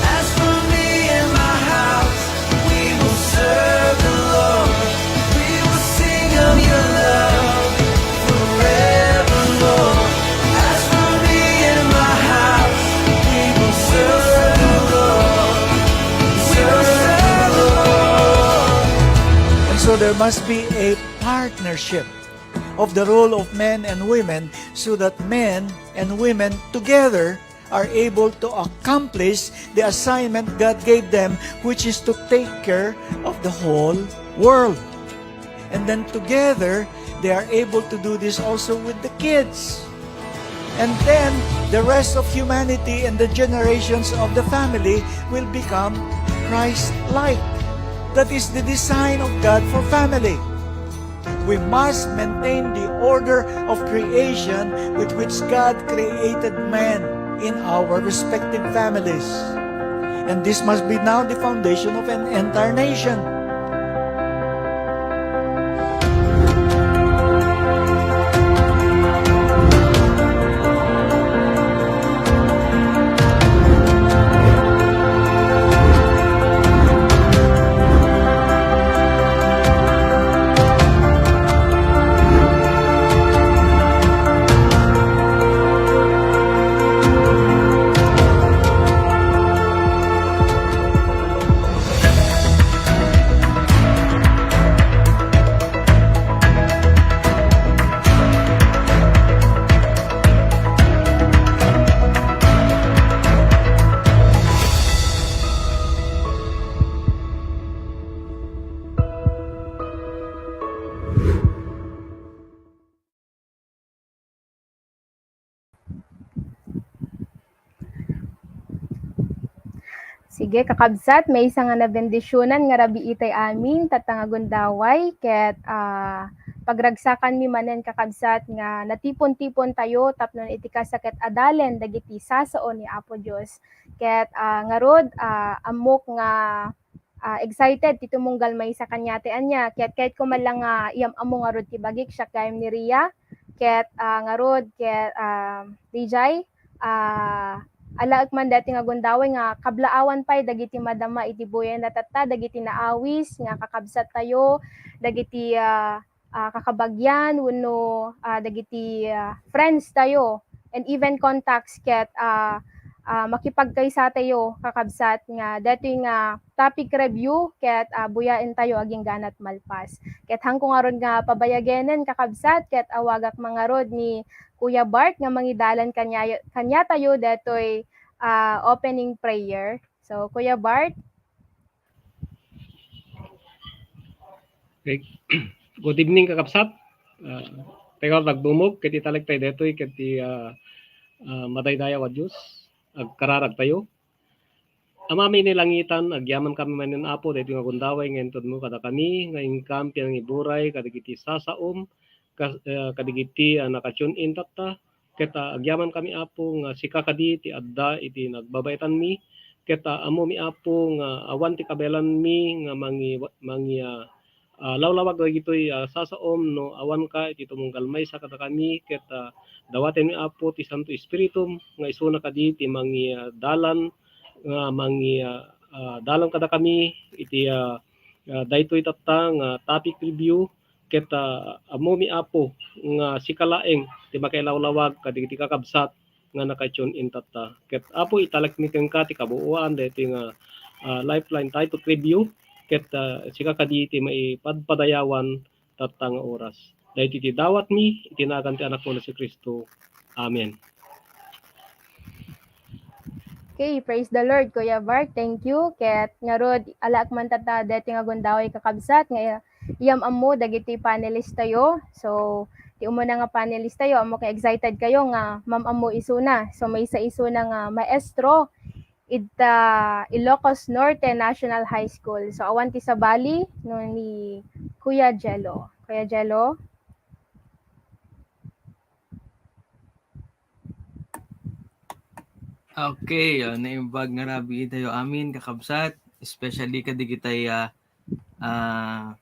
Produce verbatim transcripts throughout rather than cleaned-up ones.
As for me and my house, we will serve the Lord. We will sing of your love forever, Lord. As for me and my house, we will serve the Lord. We will serve the Lord. And so there must be a partnership of the role of men and women so that men and women together are able to accomplish the assignment God gave them, which is to take care of the whole world. And then together, they are able to do this also with the kids. And then, the rest of humanity and the generations of the family will become Christ-like. That is the design of God for family. We must maintain the order of creation with which God created man in our respective families. And this must be now the foundation of an entire nation. Sige, kakabsat, maysa nga nabendisionan nga rabii tay amin, tatta nga gundaway, ket, ah, pagragsakanmi manen, kakabsat, nga natipon-tipon tayo tapno iti kas-, ket adalen dagiti sasao ni Apo Dios. Ket, ah, ngarud, ah, ammok nga ah, excited ti tumunggal maysa kaniak ti ania. Ket kayatko man lang nga iyam-ammo ngarud ti bagik, siak gayam ni Ria, ket, ah, ngarud, ket, ah, D J, ah, alaek man daytoy nga gundaway nga kablaawan pay dagiti madama iti buyayen tatta, dagiti naawis nga kakabsattayo, dagiti, ah, ah, kakabagian wenno, ah, dagiti, ah, friends tayo and even contacts ket, ah, ah, makipagkaysatayo, kakabsat, nga daytoy nga topic review ket, ah, buyaentayo agingga ti malpas. Ket haanko ngarud nga pabayagenen, kakabsat, ket awagak man ngarud ni Kuya Bart nga mangidalan kaniayo-, kaniatayo daytoy, ah, opening prayer. So, Kuya Bart? Okay. Good evening, kakabsat. Ah, tayo nagdumog, ket italek tayo daytoy, ket ti, ah, ah, madaydayaw a Dios, agkararag tayo. Amami iti langitan, agyamankami manen, Apo, daytoy nga gundaway nga intedmo kadakami, nga inkam pinangiburay kadagiti sasaom, kas-, ah, kadagiti, ah, naka-tune in tatta, ket, ah, agyamankami, Apo, nga sika kadi ti adda iti nagbabaetanmi, ket, ah, ammomi, Apo, nga awan ti kabaelanmi nga mangi-, mangi-, ah, ah, lawlawag dagitoy, ah, sasaom no awanka iti tumunggal maysa kadakami, ket, ah, dawatenmi, Apo, ti Santo Espiritum nga isuna kadi ti mangi-, ah, dalan, nga mangi-, ah, ah, dalan kadakami iti, ah, ah, daytoy tatta nga topic review, ket, ah, ammomi, Apo, nga sika laeng ti makailawlawag kadagiti kakabsat nga naka-tune in tatta. Ket, Apo, italekmi kenka ti kabuoan daytoy nga, ah, Lifeline topic review, ket, ah, sika kadi ti maipadpadayawan tatta nga oras. Daytoy ti dawatmi iti nagan ti Anakmo a Jesu-Cristo. Amen. Okay, praise the Lord, Kuya Bart. Thank you. Ket ngarud, alaek man tatta daytoy nga gundaway, kakabsat, nga iyam-ammo dagiti panelist tayo. So, ti umuna nga panelist tayo, ammok nga excited kayo nga mam-ammo isuna. So, maysa isuna nga maestro ita Ilocos Norte National High School. So, awan ti sabali no ni Kuya Jello. Kuya Jello? Okay, ah, naimbag nga rabii tayo amin, kakabsat, especially kadigitay, ah, ah,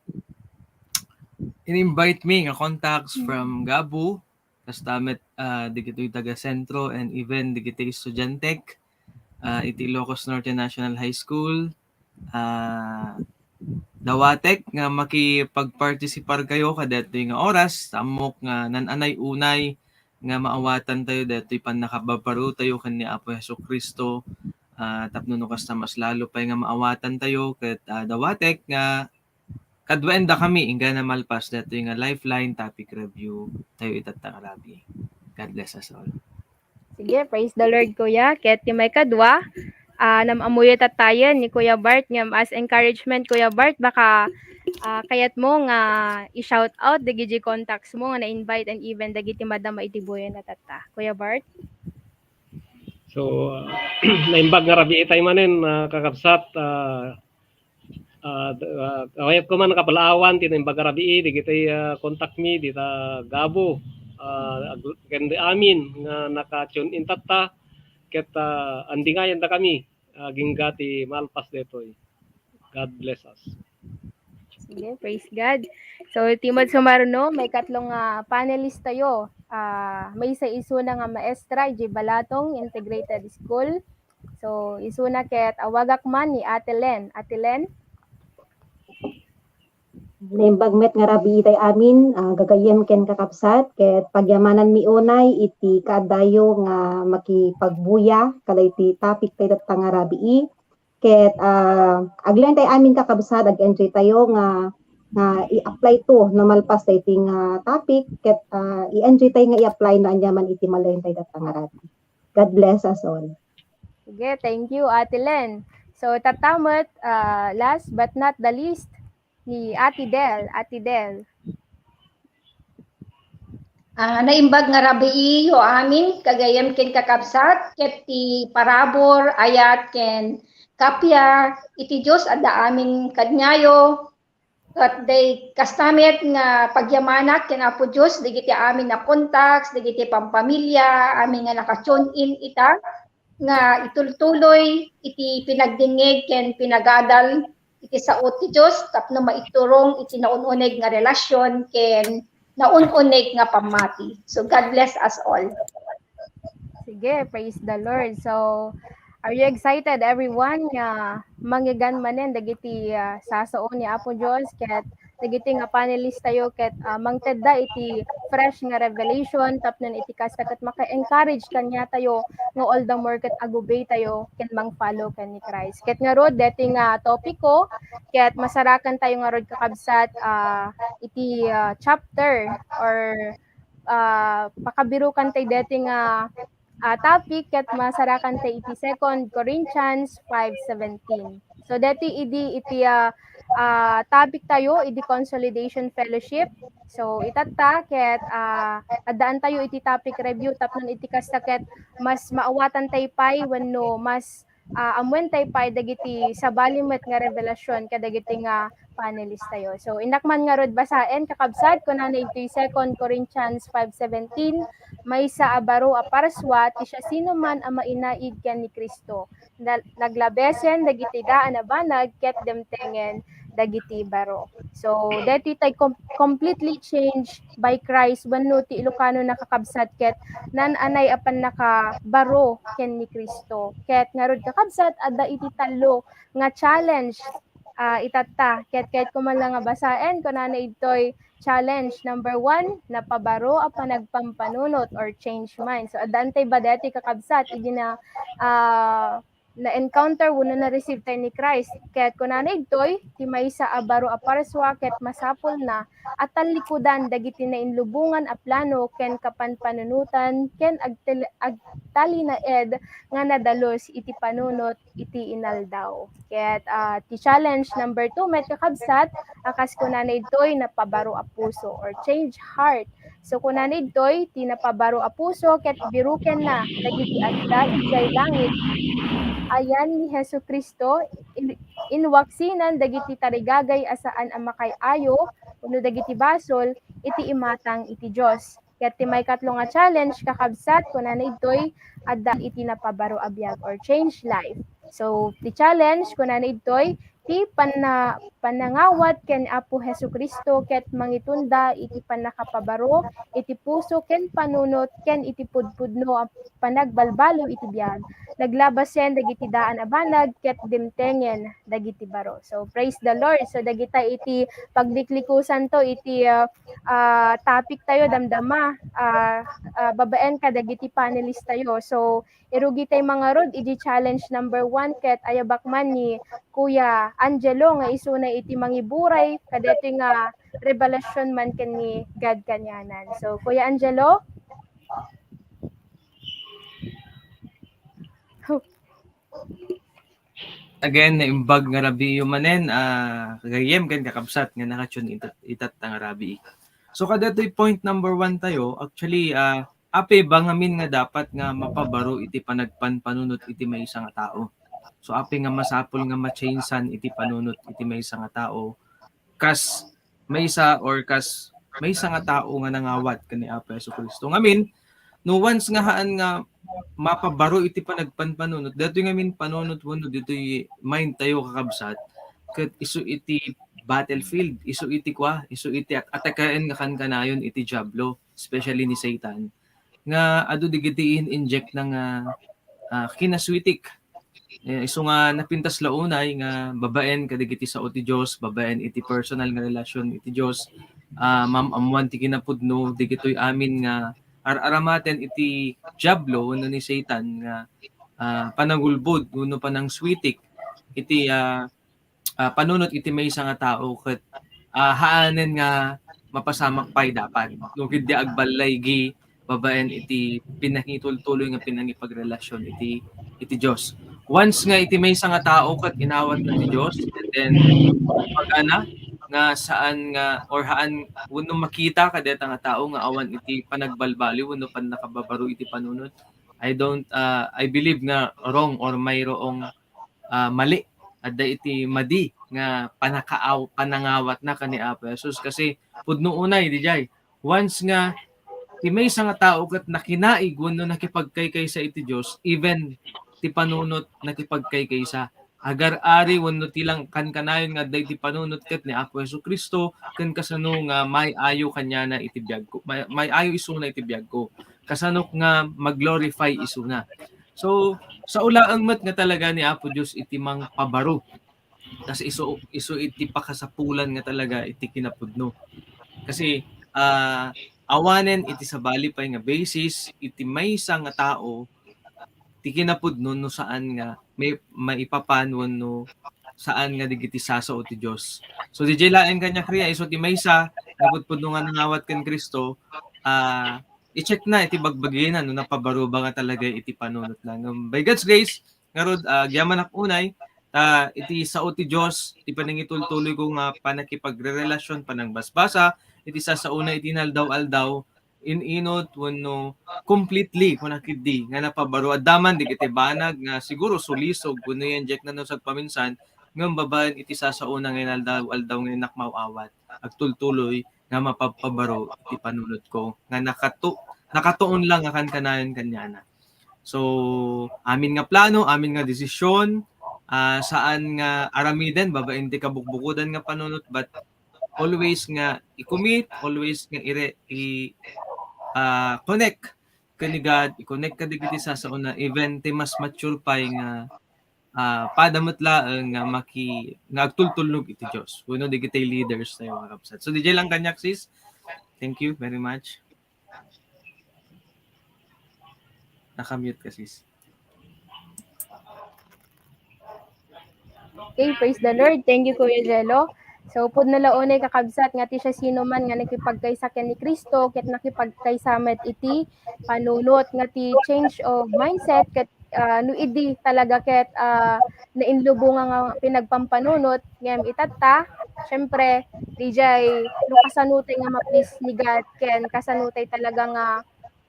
in-invite mi nga contacts from Gabu, kasta met, ah, digitoy taga Sentro, and even digitoy estudiantek, ah, iti Ilocos Norte National High School. Ah, dawatek nga makipagpartisipar kayo kadaytoy nga oras, ammok nga naan-anay unay nga maawatan tayo daytoy pannakababaro tayo ken ni Apo Jesu-Cristo, ah, tapno no kasta mas lalo pay nga maawatan tayo ket, ah, dawatek nga kaduaen dakami inggana malpas daytoy nga Lifeline topic review tayo itatta nga rabii. God bless us all. Sige, praise the Lord, Kuya. Ket ti maikadua, ah, nam-ammoyo tattayen ni Kuya Bart ngem as encouragement, Kuya Bart, baka, ah, kayatmo nga i-shout out dagiti contacts mo nga na-invite and even dagiti madama iti buyayen tatta. Kuya Bart? So, ah, naimbag nga rabii tayo manen, ah, kakabsat, ah, ah, d-, ah, kayatko man nga palaawan ti naimbag nga rabii, digitoy, ah, contact mi, dita Gabu, ah, ag-, ken di amin nga naka-tune in tatta, ket, ah, andingayandakami, ah, agingga ti malpas daytoy. God bless us. Sige, praise God. So, ti met sumaruno, maikatlo nga panelist tayo. Ah, maysa isuna nga maestra iti Balatong Integrated School. So, isuna ket awagak man ni Ate Len. Ate Len? Naimbag met nga rabii tayo amin, ah, gagayyem ken kakabsat, ket pagyamananmi unay iti kaadayo nga makipagbuya kadagiti topic tayo tatta nga rabii. Ket, ah, aglaeng tayo amin, kakabsat, ag-enjoy tayo nga, nga i-apply to no malpas daytoy nga topic, ket, ah, i-enjoy tayo nga i-apply no ania man iti malayen tayo tatta nga rabii. God bless us all. Sige, thank you, Ate Len. So, tatta met, ah, last but not the least, ni Ate Del. Ate Del. Ah, naimbag nga rabiiyo amin, gagayyem ken kakabsat, ket ti parabur, ayat, ken kappia iti Dios adda amin kaniayo, ket day kasta met nga pagyamanak ken Apo Dios dagiti amin a contacts, dagiti pampamilya, amin nga naka-tune in ita, nga itultuloy iti pinagdingngeg ken pinagadal iti sao ti Dios tapno maiturong iti naun-uneg nga relasyon ken naun-uneg nga pammati. So, God bless us all. Sige. Okay, praise the Lord. So, are you excited, everyone, nga mangngeggan manen dagiti, ah, sasao ni Apo Dios ket dagiti nga panelist tayo ket, ah, mangtedda iti fresh nga revelation tapno iti kasta ket maka-encourage kaniatayo nga all the more ket agubay tayo ken mang-follow ken ni Christ. Ket ngarud, deti nga topiko, ket masarakan tayo ngarud, kakabsat, ah, iti, ah, chapter or, ah, pakabirukan tayo deti nga, ah, topic ket masarakan tayo iti Second Corinthians five seventeen. So, deti idi iti, ah, ah, topic tayo, idi consolidation fellowship. So, itatta ket, ah, addaan tayo iti topic review tapno iti kasta ket mas maawatan tayo pay wenno mas, ah, ammuen tayo pay dagiti sabali met nga revelasyon kadagiti nga panelist tayo. So, innak man ngarud basaen, kakabsat, kunana iti Second Corinthians five seventeen, "Maysa a baro a parsua ti siasinoman a mainaig ken ni Cristo. Na-, naglabesen dagiti daan a banag ket dimtengen dagiti baro." So, daytoy tay com-, completely changed by Christ wenno ti Ilocano, kakabsat, ket naan-anay a pannakabaro ken ni Cristo. Ket ngarud, kakabsat, adda iti tallo nga challenge, ah, itatta. Ket, ket koma la nga basaen, kunana idtoy challenge number one, napabaro a panagpampanunot or change mind. So, addaan tay ba deti, kakabsat, idi na, ah, na-encounter wenno na-receive tayo ni Christ. Ket kunana idtoy, ti maysa a baro a parsua ket masapulna a tallikudan dagiti nainlubongan a plano ken kapanpanunotan ken agtel-, agtalinaed nga nadalus iti panunot iti inaldaw. Ket, ah, ti challenge number two met, kakabsat, a kas kunana idtoy, napabaro a puso or change heart. So, kunana idtoy, ti napabaro a puso ket birukenna dagiti adda idiay langit. Ayan ni Jesu-Cristo, in-, inwaksinan dagiti tarigagay a saan a makay-ayo wenno dagiti basol iti imatang iti Dios. Ket ti maikatlo nga challenge, kakabsat, kunana idtoy, adda iti napabaro a biag or change life. So, ti challenge, kunana idtoy, ti panna-, panangawat ken Apo Jesu-Cristo ket mangitunda iti pannakapabaro iti puso ken panunot ken iti pudpudno a panagbalbaliw iti biag. Naglabasen dagiti daan a banag ket dimtengen dagiti baro. So, praise the Lord. So, dagita iti paglikliksanto iti, ah, ah, topic tayo, damdama, ah, ah, babaen kadagiti panelist tayo. So, irugitay mangarud iti challenge number one ket ayabak man ni Kuya Angelo nga isuna iti mangiburay kadaytoy nga revelasyon man ken ni God kanianan. So, Kuya Angelo? Again, naimbag nga rabiiyo manen, ah, kagayyem ken kakabsat nga naka-tune ita-, itatta nga rabii. So, kadatoy point number one tayo, actually, ah, apay ba ngamin nga dapat nga mapabaro iti panagpanpanunot iti maysa nga tao? So, apay nga masapul nga ma-changean iti panunot iti maysa nga tao? Kas maysa or kas maysa nga tao nga nangawat ken ni Apo Jesu-Cristo. Ngamin, no once nga haan nga mapabaro iti panagpanpanunot, datoy ngamin panunot wenno ditoy mind tayo, kakabsat, ket isu iti battlefield, isu iti kua, isu iti at-, atakaen nga kankanayon iti Diablo, especially ni Satan, nga adu dagiti in-inject na nga, ah, kinaswitik. Eh, isu nga napintas la unay nga babaen kadagiti sao ti Dios, babaen iti personal nga relasyon iti Dios, ah, maam-ammoan ti kinapudno, dagitoy amin nga ar-aramaten iti Diablo wenno ni Satan nga, ah, panangulbod wenno panangswitik iti, ah, ah, panunot iti maysa nga tao ket, ah, haanen nga mapasamak pay dapat no ketdi agballaigi babaen iti pinangitultuloy nga pinangipagrelasyon iti, iti Dios. Once nga iti maysa nga tao ket inawatna ti Dios, and then magana nga saan nga or haan wenno makita kadayta nga tao nga awan iti panagbalbaliw wenno pannakababaro iti panunot, I don't, ah, I believe nga wrong or mayroong, ah, mali. Adda iti madi nga panakaaw-, panangawatna ken ni Apo Jesus. Kasi pudno unay, dijay, once nga ti maysa nga tao ket nakinaig wenno nakipagkaykaysa iti Dios, even ti panunot nakipagkaykaysa. agar-ari wenno ti lang kankanayon nga adda iti panunot ket ni Apo Jesu-Cristo ken kasano nga may-ayo kaniana iti biagko, may, may-ayo isuna iti biagko. Kasanok nga mag-glorify isuna. So, sao laeng met nga talaga ni Apo Dios iti mangpabaro. Tas isu, isu iti pakasapulan nga talaga iti kinapudno. Kasi, ah, awanen iti sabali pay nga basis, iti maysa nga tao, ti kinapudno no saan nga may maipapan wenno saan nga digiti sasao ti Dios. So, D J laeng kaniak ria, isu ti maysa nga pudpudno nga nangawat ken Cristo, ah, i-check na iti bagbagina no napabaro ba nga talaga iti panunotna. Ngem by God's grace, ngarud, ah, agyamanak unay, ta iti sao ti Dios, ti panangitultuloy ko nga panakipagrerelasyon, panangbasbasa, iti sasaona iti inaldaw-aldaw, in-inot wenno completely, kuna ketdi, nga napabaro. Adda man digiti banag nga siguro sulisog wenno yan-, diak na no sagpaminsan, ngem babaen iti sasaona nga inaldaw-aldaw nga innak maawat, agtultuloy nga mapapabaro iti panunotko, nga nakato-, nakatuon lang nga kankanayon kaniana. So, amin nga plano, amin nga desisyon, ah, saan nga aramiden babaen ti kabukbukodan nga panunot, but always nga i-commit, always nga ire-, i-, ah, connect ken ni God, i-connect kadagiti sasaona, even ti mas mature pay nga, ah, pada met laeng nga maki-, nga agtultulnog iti Dios wenno dagiti leaders tayo, mga kabsat. So, D J lang kaniak, sis. Thank you very much. Naka-mute ka, sis. Okay, praise the Lord. Thank you, Kuya Jello. So, pudno la unay, kakabsat, nga ti siasinoman nga nakipagkaysa ken ni Cristo, ket nakipagkaysa met iti panunot, nga ti change of mindset, ket, ah, no idi talaga ket, ah, nainlubongan nga pinagpampanunot, ngem itatta, syempre, D J, no kasano tay nga ma-please ni God, ken kasano tay talaga nga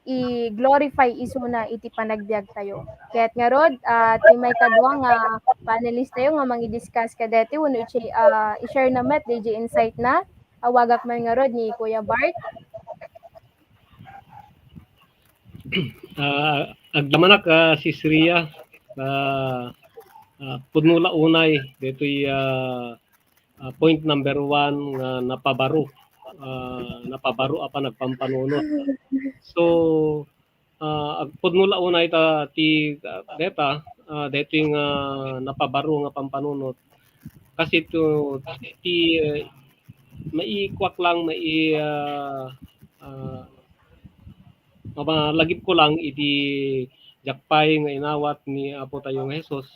i-glorify isuna iti panagbiag tayo. Ket ngarud, ah, ti maikadua nga panelist tayo nga mangi-discuss kadeti wenno i-, ah, i-share na met D J insight na, awagak man ngarud ni Kuya Bart. Ah, agyamanak, ah, Sis Ria, ah, ah, pudno la unay detoy, ah, ah, point number one nga napabaro, ah, napabaro a panagpampanunot. So, ah, agpudno la unay ta ti, ah, deta, ah, detoy nga napabaro nga pampanunot. Kasi to, ti, eh, maikuak lang, mai-, ah, ah, malagipko lang iti diak pay nga inawat ni Apo tayo nga Jesus.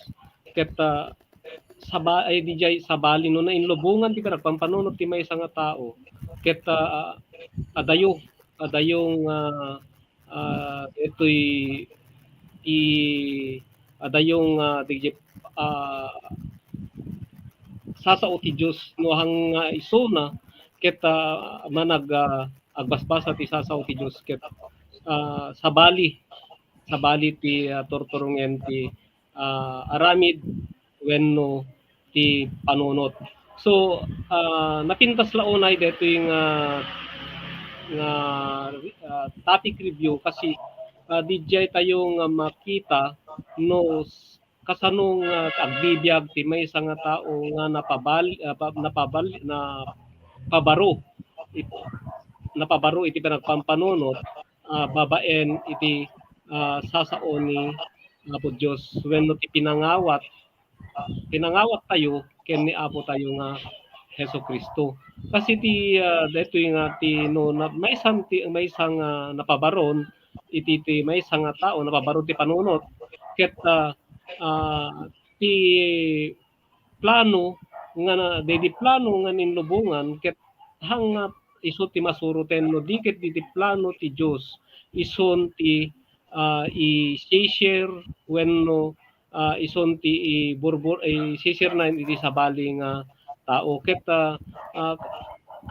Ket, ah, saba-, ay, di jay sabali no nainlubongan ti panagpampanunot ti maysa nga tao. Ket, ah, adayo, adayo nga, ah, detoy ti, adayo nga, di jay, ah, sasao ti Dios no hang nga isuna ket, ah, manag-, ah, agbasbasa ti sasao ti Dios ket, ah, sabali, sabali ti, ah, turturongen ti, ah, aramid wenno ti panunot. So, ah, napintas la unay detoy nga, nga, ah, topic review kasi, ah, di jay tayo nga makita no s-, kasano nga agbibiag ti maysa nga tao nga napabal-, ah, pa-, napabal-, napabaro it-, napabaro iti panagpampanunot, ah, babaen iti, ah, sasao ni Apo Dios wenno ti pinangawat, pinangawat tayo ken ni Apo tayo nga Jesu-Cristo. Kasi ti, ah, daytoy nga ti no na, maysan ti, maysa nga napabaron iti, ti maysa nga tao, napabaro ti panunot. Ket, ah, ah, ti plano nga na, daydi plano nga ninlubongan ket hanga isu ti masuroten no di ket diti plano ti Dios isun ti, ah, i-share wenno, ah, isun ti iburbur-, i-share na iti sabali nga tao ket, ah, ah,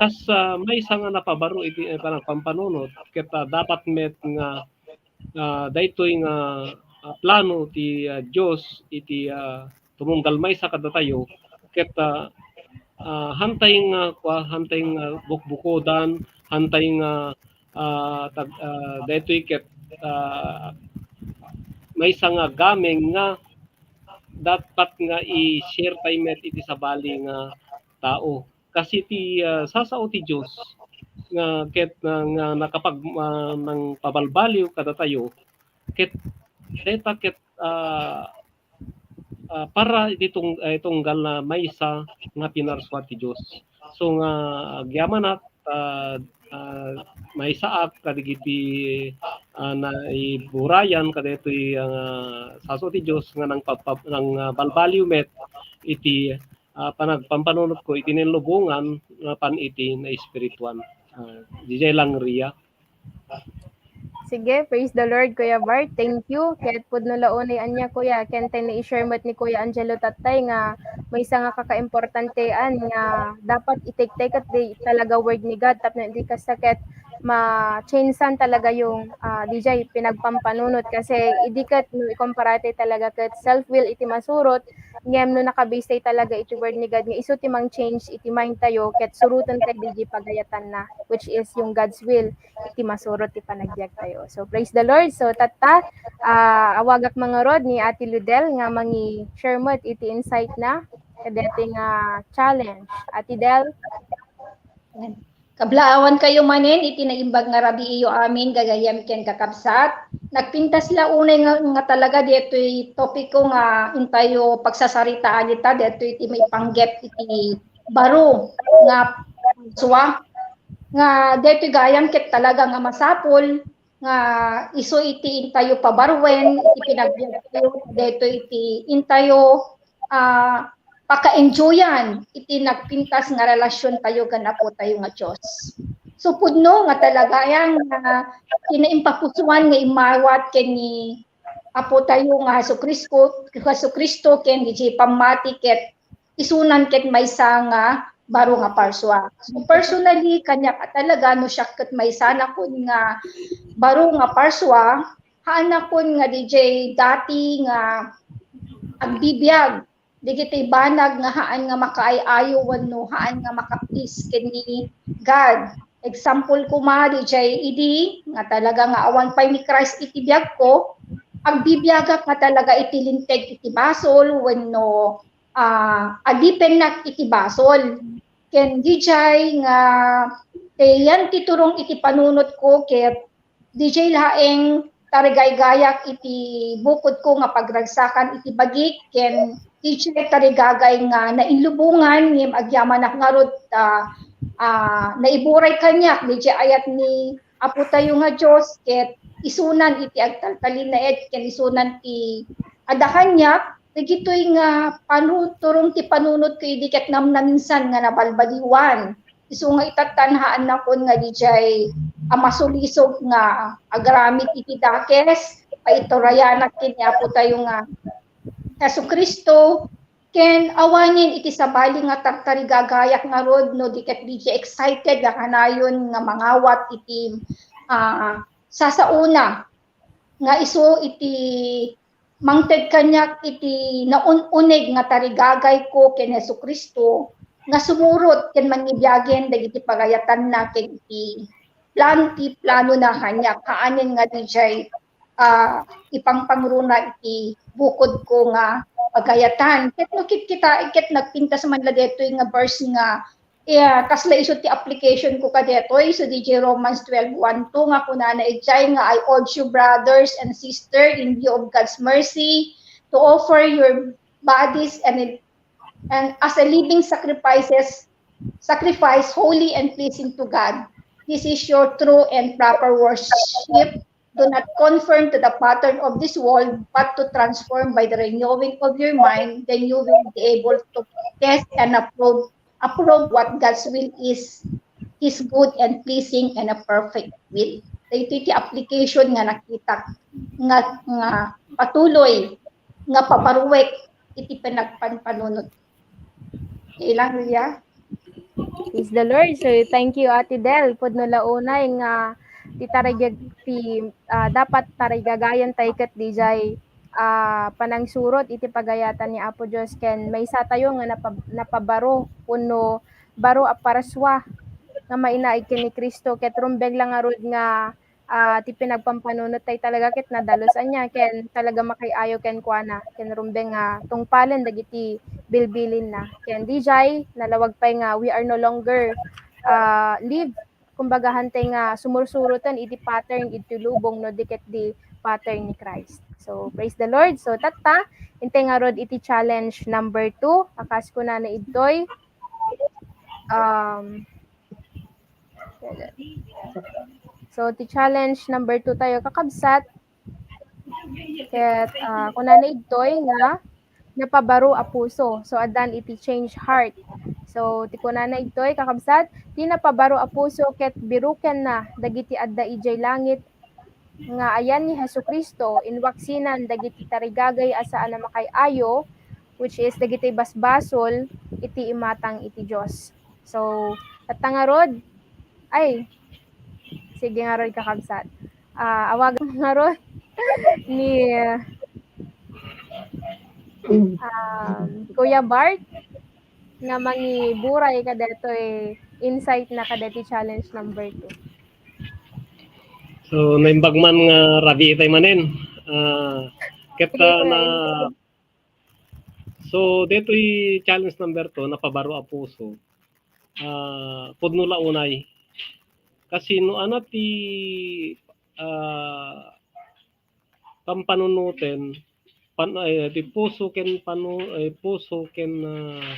kas, ah, maysa nga napabaro iti, eh, panagpampanunot ket, ah, dapat met nga ah, daytoy nga, ah, plano ti, ah, Dios iti, ah, tumunggal maysa kadatayo ket, ah, ah, hantay nga kua, hantay nga bukbukodan, hantay nga, ah, tag-, ah, daytoy ket, ah, maysa nga gameng nga dapat nga i-share tayo met iti sabali nga tao. Kasi ti, ah, sasao ti Dios nga ket, ah, nga nakapag-, ah, nangpabalbaliw kadatayo, ket dayta ket, ah, ah, para iti tung-, eh, tunggal na maysa nga pinarsua ti Dios. So nga agyamanak, ah, ah, maysaak kadagiti, ah, naiburayan kadaytoy, ah, sasao ti Dios nga nangpagpab-, nang, ah, balbaliw met iti, ah, panagpampanunotko iti nailubongan nga pan iti naespirituan. Ah, didiay lang, Ria. Sige, praise the Lord, Kuya Bart. Thank you. Ket pudno la unay ania, Kuya, ken tay na-share met ni Kuya Angelo tattay nga maysa nga kakaimportantean nga dapat i-take tayo ket di talaga word ni God tapno di kasta ket ma-changean talaga yung, ah, didiay pinagpampanunot. Kasi idi ket no ikumpara tayo talaga ket self-will iti masurot, ngem no nakabase tayo talaga iti word ni God nga isu ti mang-change iti mind tayo ket suroten tayo didiay pagayatanna, which is yung God's will. Iti masurot ti panagbiag tayo. So, praise the Lord. So, tatta, ah, awagak mangarud ni Ate Ludel nga mangi-share met iti insight na kadaytoy nga challenge. Ate Del? Kablaawan kayo manen iti naimbag nga rabii yo amin, gagayyem ken kakabsat. Nagpintas la unay nga, nga talaga daytoy topiko nga intayo pagsasaritaan ita, daytoy ti maipanggep iti baro nga parsua. Nga daytoy gayam ket talaga nga masapul nga isu iti intayo pabaruen iti panagbiag tayo, daytoy iti intayo, ah, paka-enjoyan iti nagpintas nga relasion tayo ken Apo tayo nga Dios. So, pudno nga talaga yan nga kinaimpapusuan nga immawat ken ni Apo tayo nga Jesu Cristo, Jesu Cristo ken didiay pammati ket isunan ket maysa nga baro nga parsua. So, personally, kaniak a talaga no siak ket maysanakon nga baro nga parsua, haanakon nga didiay dati nga agbibiag dagiti banag nga haan nga makaay-ayo wenno haan nga maka-please ken ni God. Example koma, didiay idi nga talaga nga awan pay ni Christ iti biagko, agbibiagak nga talaga iti linteg iti basol wenno, ah, adipennak iti basol. Ken didiay nga, eh, yan ti turong iti panunotko ket didiay laeng tarigaygayak iti bukodko nga pagragsakan iti bagik ken didiay tarigagay nga nainlubongan ngem agyamanak ngarud, ah, ah, naiburay kaniak didiay ayat ni Apo tayo nga Dios ket isunan iti agtaltalinaed ken isunan ti adda kaniak dagitoy nga panu-, turong ti panunotko idi ket namnaminsan nga nabalbaliwan. Isu nga itatta, haannakon nga didiay a masulisog nga agraramid iti dakes, paiturayanak ken ni Apo tayo nga Jesu-Cristo, ken awanen iti sabali nga tartarigagayak ngarud no di ket didiay excited nga kanayon nga mangawat iti, ah, sasaona nga isu iti mangted kaniak iti naun-uneg nga tarigagayko ken Jesu-Cristo nga sumurot ken mangibiagen dagiti pagayatanna ken iti plan-, ti planona kaniak, haanen nga didiay, ah, ipangpangruna iti bukodko nga pagayatan. Ket no kitkitaen ket nagpintas man la daytoy nga verse nga Yeah, kasla isu ti application ko kadetoy, so didiay Romans twelve one two nga kunana idiay nga, "I urge you, brothers and sister, in view of God's mercy, to offer your bodies and, and as a living sacrifices, sacrifice holy and pleasing to God. This is your true and proper worship. Do not conform to the pattern of this world, but to transform by the renewing of your mind, then you will be able to test and approve approve what God's will is, His good and pleasing and a perfect will." Daytoy ti application nga nakitak nga, nga patuloy nga pabaruek iti panagpanpanunot. Ilang, Ria? Praise the Lord. So, thank you, Ate Del. Pudno la unay nga ti tarigag-, ti, ah, dapat tarigagayan tayo ket dijay, ah, panangsurot iti pagayatan ni Apo Dios ken maysa tayo nga napa-, napabaro wenno baro a parsua nga mainaig ken ni Cristo ket rumbeng la ngarud nga ah, ti pinagpampanunot tay talaga ket nadalus ania ken talaga makay-ayo kenkuana, ken rumbeng nga tungpalen dagiti bilbilinna. Ken dijay, nalawag pay nga we are no longer, ah, live, kumbaga, hantay nga sumursuroten iti pattern iti lubong no di ket di pattern ni Christ. So, praise the Lord. So, tatta, intay ngarud iti challenge number two, a kas kunana idtoy, um, so, ti challenge number two tayo, kakabsat, ket, ah, kunana idtoy nga napabaro a puso. So, addan iti change heart. So, ti kunana idtoy, kakabsat, ti napabaro a puso ket birukenna dagiti adda idiay langit nga ayan ni Jesu-Cristo, inwaksinan dagiti tarigagay a saan a makay-ayo, which is dagiti basbasol iti imatang iti Dios. So, tatta ngarud, ay, sige ngarud, kakabsat. Ah, awagan ngarud ni, um, Kuya Bart nga mangiburay kadetoy insight na kadeti challenge number two. So, naimbag man nga rabii tay manen. Ah, ket, Sige, ah, na, Kuya. So, detoy challenge number two, napabaro a puso. Ah, pudno la unay. Kasi no anat ti, ah, pampanunoten, pan-, ay, ti puso ken panu-, ay, puso ken, ah,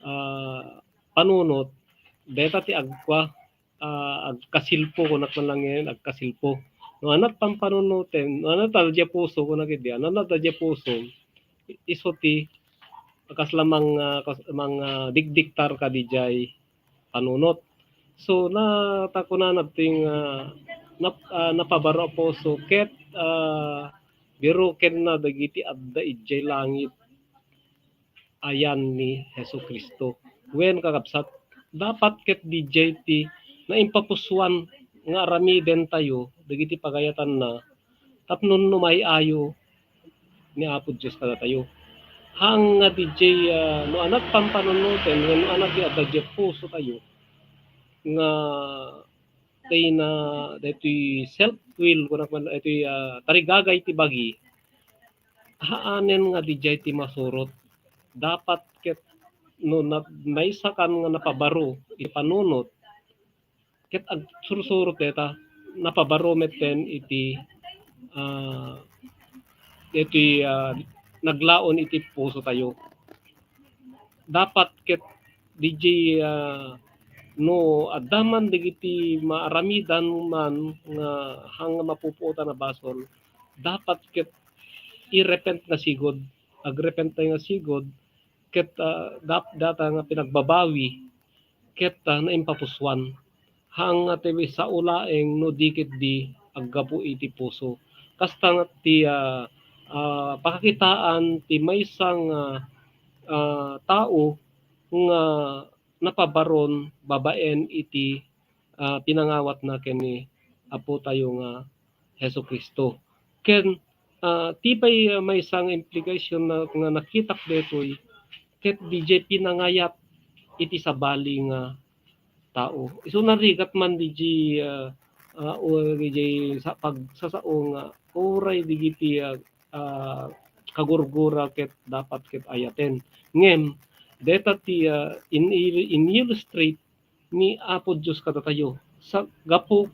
ah, panunot, deta ti agkua, ah, agkasilpo, kunak man lang ngayon, agkasilpo. No anat pampanunoten, no anat adda puso, kunak idi, no anat adda puso, isu ti, kas lamang, ah, kas-, mang, ah, dikdiktar ka dijay panunot. So, na, ta kunana ti nga, nap-, ah, napabaro a puso ket, ah, birukenna dagiti adda idiay langit ayan ni Jesu-Cristo. Wen, kakabsat, dapat ket dijay ti naimpapusuan nga aramiden tayo dagiti pagayatanna tapno no may-ayo ni Apo Dios kadatayo. Haan nga dijay, ah, no anat pampanunoten, wenno anat ti adda diay puso tayo, nga tay na, daytoy self will, kunak man, daytoy, ah, tarigagay ti bagi, haanen nga dijay ti masurot. Dapat ket no na, maysakan nga napabaro iti panunot, ket agsursurot dayta, napabaro metten iti, ah, daytoy, ah, naglaon iti puso tayo. Dapat ket dijay, ah, no adda man dagiti maaramidan man nga haan nga mapupuotan a basol, dapat ket i-repent nga sigud, agrepent tayo nga sigud, ket, ah, dap-, data nga pinagbabawi, ket, ah, naimpapusuan. Haan nga ti sao laeng no di ketdi aggapu iti puso. Kasta nga ti, ah, ah, pakakitaan ti maysa nga, ah, tao nga napabaron babaen iti, ah, pinangawatna ken ni Apotayo nga Jesu-Cristo. Ken, ah, ti pay, ah, maysa nga implication na, nga nakitak daytoy, ket dijay pinangayat iti sabali nga tao. Isu narigat man dijay, ah, ah, o dijay sa-, pagsasao nga uray digiti, ah, ah, kagurgura ket dapat ket ayaten. Ngem, deta ti, ah, in-, in-illustrate ni Apo Dios kadatayo. Sa gapu,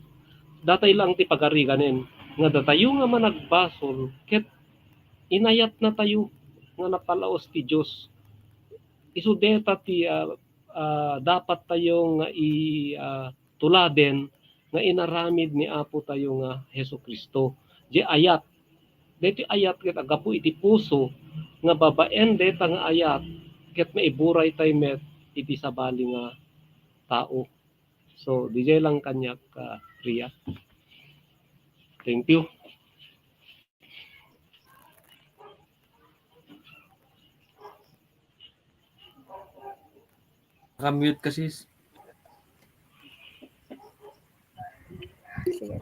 datay lang ti pagariganen, nga datayo nga managbasol ket inayatnatayo nga napalaos ti Dios. Isu deta ti, ah, ah, dapat tayo nga i-, ah, tuladen nga inaramid ni Apo tayo nga Jesu-Cristo. Di ayat. Daytoy ayat ket aggapu iti puso nga babaen dayta nga ayat ket maiburay tayo met iti sabali nga tao. So, dijay lang kaniak, ah, Ria. Thank you. Naka-mute ka, sis. Sige.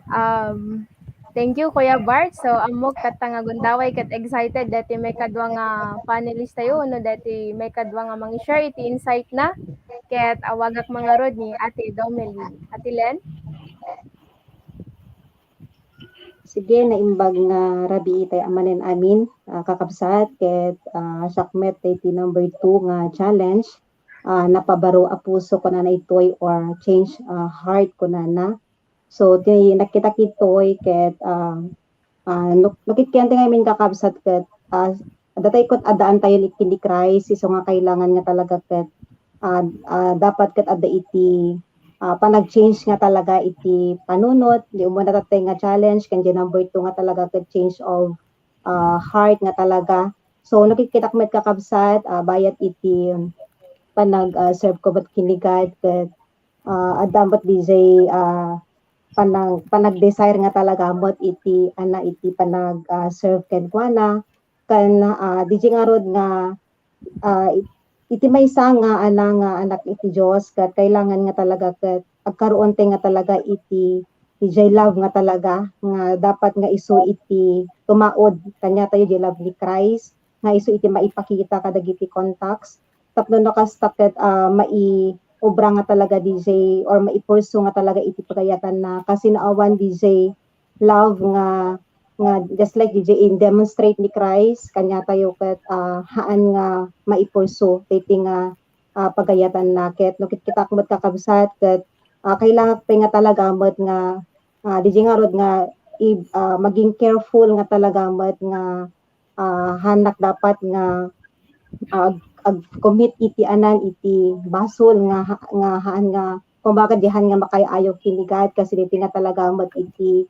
Um, thank you, Kuya Bart. So, ammok tatta nga gundaway ket excited deti maikadua nga panelist tayo, no, deti maikadua nga mangi-share iti insight na. Ket awagak man ngarud ni Ate Domelin. Ate Len? Sige, naimbag nga rabii tay a manen amin, ah, kakabsat, ket, ah, siak met daytoy number two nga challenge, ah, napabaro a puso, kunana ditoy, or change, ah, heart, kunana. So, ti nakita ditoy ket, ah, ah, no, no kikkian ti ngamin kakabsat ket, ah, adda tay ket addaan tayo ni, ken ni Christ, isu nga kailangan nga talaga ket, ah, ah, dapat ket adda iti, ah, panag-change nga talaga iti panunot, di umuna tatay nga challenge, ken di number two nga talaga ket change of, ah, heart nga talaga. So, no kikkitak met kakabsat, ah, bayat iti panag, ah, serve ko met ken ni God, ket, ah, adda met diay, ah, panag-, panag-desire nga talaga met iti, ana, iti panag, ah, serve kenkuana. Ken, ah, diay ngarud nga, ah, it-, iti maysa nga, ana, nga anak iti Dios, ket kailangan nga talaga ket agkaroon tay nga talaga iti, iti diay love nga talaga, nga dapat nga isu iti tumaud kaniatayo diay love ni Christ, nga isu iti maipakita kadagiti contacts. Tapno no kasta ket, ah, maiobra nga talaga diay or maipursu nga talaga iti pagayatanna. Kasi no awan diay love nga, nga just like diay in-demonstrate ni Christ, kaniatayo ket, ah, haan nga maipursu daytoy nga, ah, pagayatanna. Ket no kikkitak met kakabsat ket, ah, kailangan pay nga talaga met nga, ah, diay ngarud nga i-, ah, maging careful nga talaga met nga, ah, haanak dapat nga ag-, ag-commit iti anan iti basol nga ha-, nga haan nga, kumbaga, diay haan nga makaay-ayo ken ni God, kasi daytoy nga talaga met iti,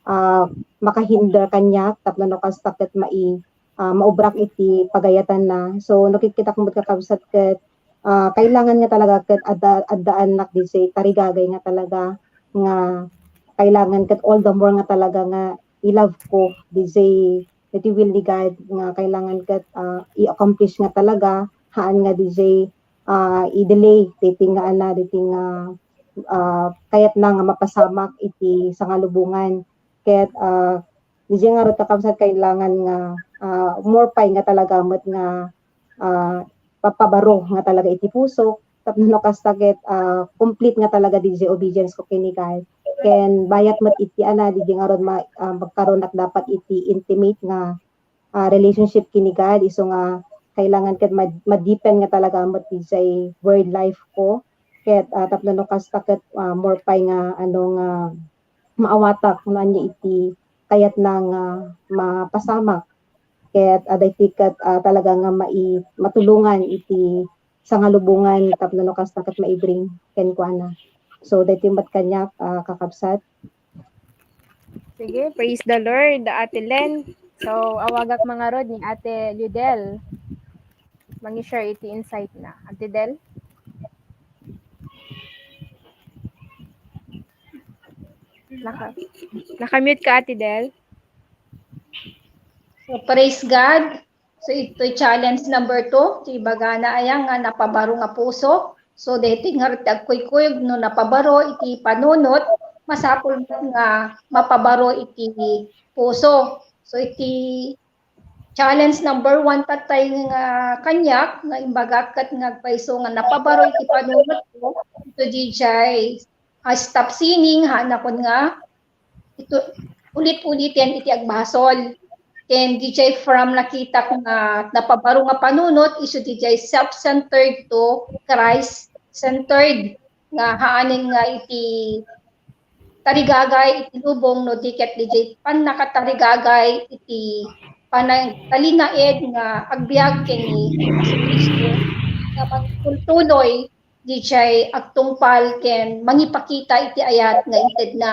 ah, makahinder kaniak tapno no kasta ket mai-, ah, maubrak iti pagayatanna. So, no kikkitak met kakabsat ket, ah, kailangan nga talaga ket adda-, addaannak diay tarigagay nga talaga nga kailangan ket all the more nga talaga nga i-love ko diay iti will ni God nga kailangan ket, ah, i-accomplish nga talaga, haan nga diay, ah, i-delay daytoy nga ana, daytoy nga, ah, kayatna nga mapasamak iti sangalubongan. Ket, ah, diay ngarud kakabsat kailangan nga, ah, more pay nga talaga met nga, ah, papabaro nga talaga iti pusok, tapno no kasta ket, ah, complete nga talaga diay obedience ko ken ni God. Ken bayat met iti ana, diay ngarud ma-, ah, magkaronak dapat iti intimate nga, ah, relationship ken ni God, isu nga kailangan ket ma-, ma-deepen nga talaga met diay word life ko. Ket, ah, tapno no kasta ket, ah, more pay nga, ano, nga maawatak no ania iti kayatna nga mapasamak. Ket, ah, daytoy ket, ah, talaga nga mai-, matulongan iti sangalubongan tapno no kasta ket maibring kenkuana. So, daytoy met kaniak, ah, kakabsat. Sige, praise the Lord, Ate Len. So, awagak ngarud ni Ate Ludel. Mangi-share iti insight na. Ate Del? Naka, naka-mute ka, Ate Del? So, praise God. So, itoy challenge number two. Ti ibagana aya nga napabaro nga puso. So, daytoy ngarud ti agkuykuyog no napabaro iti panunot, masapul met nga mapabaro iti puso. So, iti challenge number one tattay nga kaniak, nga imbagak ket nga agpayso nga napabaro iti panunotko, ito diay, ah, stop sinning, haanakon nga ito, ulit-uliten iti agbasol. Ken diay from nakitak nga napabaro nga panunot, isu diay self-centered to Christ-centered, nga haanen nga iti tarigagay iti lubong no di ket diay pannakatarigagay iti panagtalinaed nga agbiag ken ni Jesu-Cristo nga mangtultuloy diay agtungpal ken mangipakita iti ayat nga intedna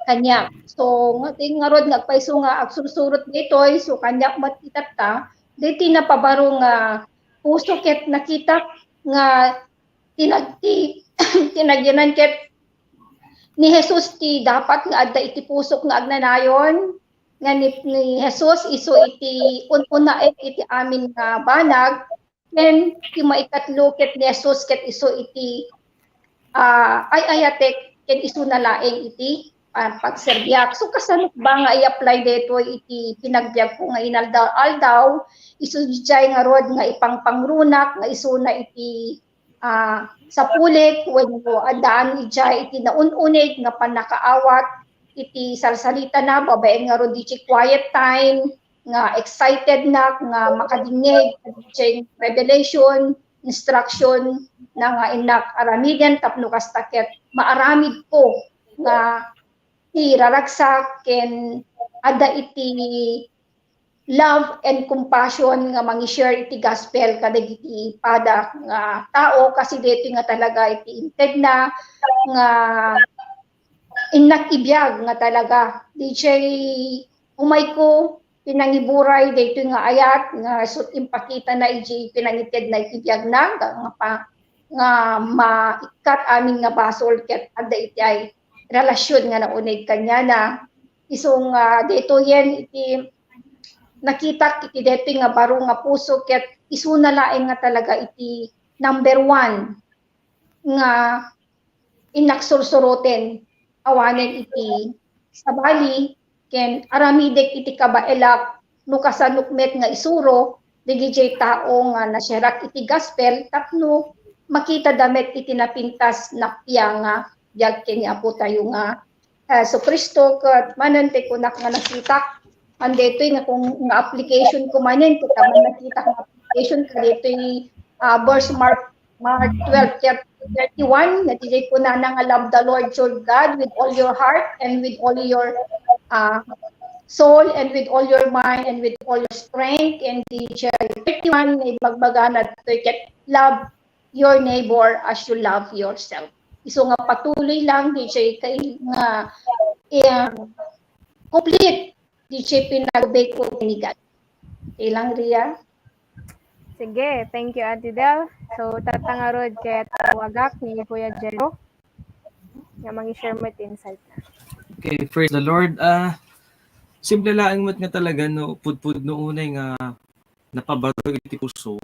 kaniak. So, nga, ti ngarud nga agpayso nga agsursurot daytoy, so kaniak met itatta, daytoy napabaro nga puso ket nakitak nga tinag-, ti-, tinagyanan ket ni Jesus ti dapat nga adda iti pusok nga agnanayon, nga ni, ni Jesus isu iti un-unaen iti amin nga banag, ken ti maikatlo ket ni Jesus ket isu iti, ah, ay-ayatek ken isuna laeng iti, ah, pagserbiak. So, kasano ba nga i-apply daytoy iti pinagbiagko nga inaldaw-aldaw? Isu diay ngarud nga ipangpangrunak nga isuna iti ah, sapulik wenno addaan idiay iti naun-unig nga pannakaawat iti salsalitana, babaen ngarud iti quiet time, nga excited nak nga makadingngeg iti revelation, instruction na nga innak aramiden tapno kasta ket maaramidko nga ti raragsak ken adda iti love and compassion nga mangi-share iti gospel kadagiti pada nga tao, kasi daytoy nga talaga iti intedna nga innak ibiag nga talaga. Diay umayko pinangiburay daytoy nga ayat nga isut' impakitana iti pinangitedna iti biagna nga, nga pa, nga maikkat amin nga basol ket adda iti ay relasyon nga nauneg kaniana. Isu nga daytoyen iti nakitak iti daytoy nga baro nga puso ket isuna laeng nga talaga iti number one nga innak sursuroten awanen iti sabali ken aramidek iti kabaelak no kasanok met nga isuro dagiti tao nga nasiarak iti gospel tapno makitada met iti napintas nappiang nga biag ken ni Apo tayo nga Jesu-Cristo, ket manen ti kunak nga nakitak, andaytoy nga kung nga application ko manen, ket aman nakitak nga application, kadaytoy, ah, verse Mark, Mark twelve, thirty-one, nga diay kunana nga, "Love the Lord your God with all your heart and with all your, ah, soul and with all your mind and with all your strength," and diay thirty-one nga ibagbagana ditoy ket, "Love your neighbor as you love yourself." Isu nga patuloy lang, diay kay nga, eh, complete, diay pinag-obey ko ni God. Okay lang, Ria? Sige, thank you, Ate Del. So, tatta ngarud ket tawagak ni Kuya Jero nga mangi-share met ti insight na. Okay, praise the Lord. Ah, simple laeng met nga talaga no pudpudno unay nga napabaro iti puso.